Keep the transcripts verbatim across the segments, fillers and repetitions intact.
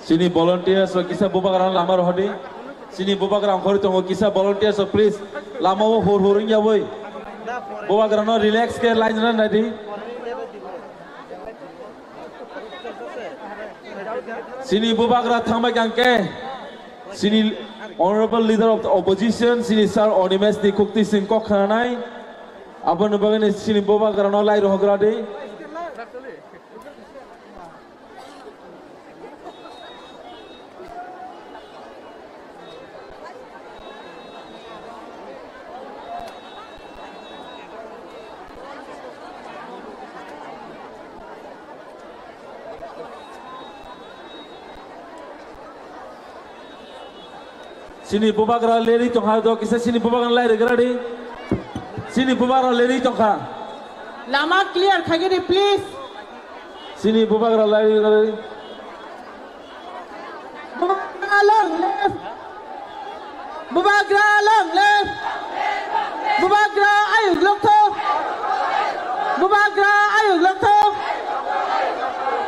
Chini volunteers rok kisa bubagra lama rohordi. Chini bubagra ongkhorwi tongo, kisa volunteers rok please lama o hur hur wngya wi. Bubagra no relax khe line rwna naidi. Chini bubagra thangbai kang khe chini honorable leader of the opposition chini sir Animesh ni kukti sing kok khananai. Aboni bagwi chini bubagra no lai rohorgra di. Chini bubagra lerwi tongkha, do kisa chini bubagra lai rwgra di. Chini bubagra lerwi tongkha. Lama clear khaigini, please. Chini bubagra lai rwgra di. Bubagra long live. Bubagra long live. Bubagra ayuk lokthok. Bubagra ayuk lokthok.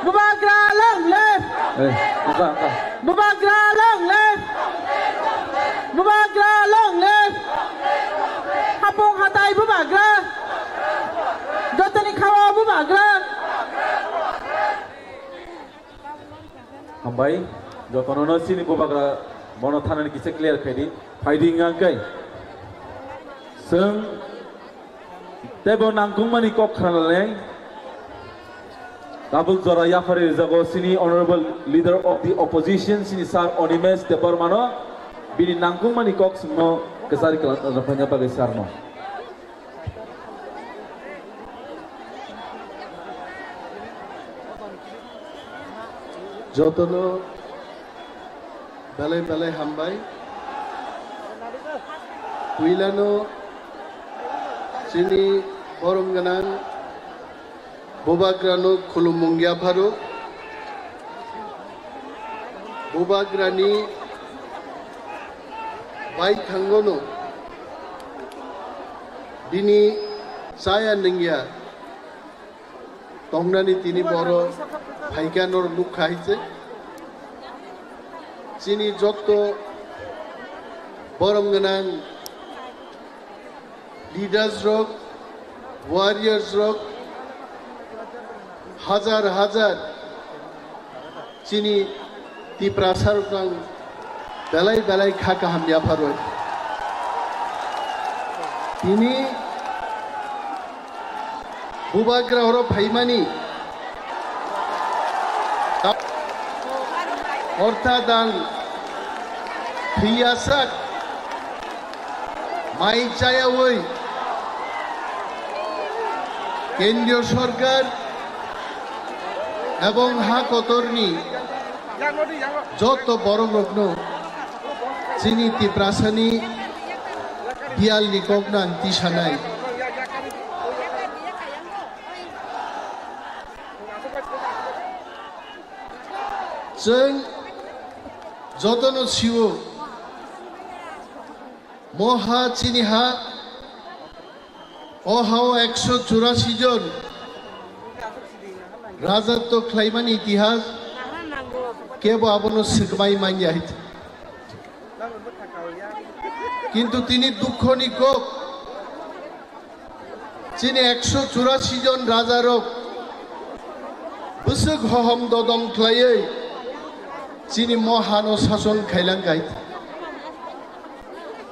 Bubagra long live. Eh, angka, angka. Bubagra long live. Bubagra long live. Hapung hatai bubagra. Jotoni khawa bubagra. Hambai, jotono no chini bubagra bono thanani kisa clear khaidi, phaidi wngkha khe. Chwng teibo nangkukmani kok khnanai. Tabuk jora yaphari rijago chini honorable leader of the opposition, chini sir Animesh Debbarma no, bini nangkukmani kok chwngno kwchari kwlangna bagwi sir no. Jotono belai belai hambai. Puilano chini borom gwnang bubagrano khulumung yapharo. Bubagrani baithangono bini chaya nungya tongnani tini boro phaikha nor nukha hai se. Chini jotto borom gwnang leaders rok, warriors rok, hajar hajar chini Tiprasa rok ang belai belai kha kaham yapharwi. Tini bubagra oro phaimani ortha dan thwiyasak mai chayawi kendriyo sorkar ebong ha kotorni joto borok rokno chini Tiprasani biyalni kokno ang tisanai. Chwng jotono sio, mo ha chini ha, o ha o ekso churasi jon rajatw khlaimani itihas kebo abono swkmai manya. Kintu tini dukhoni kok, chini ekso churasi jon rajarok bwswk hohom dodom khlaiwi chini mo hano sason khailang kha.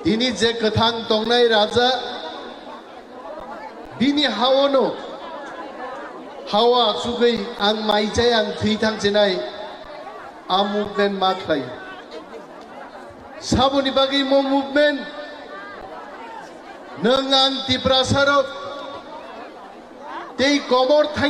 Tini je kwthang tongnai raja, bini haono, hao achugwi ang mai chai, ang thwi thang chinai, a movement ma khlai. Saboni bagwi mo movement, nwng ang Tiprasarok tei komor thang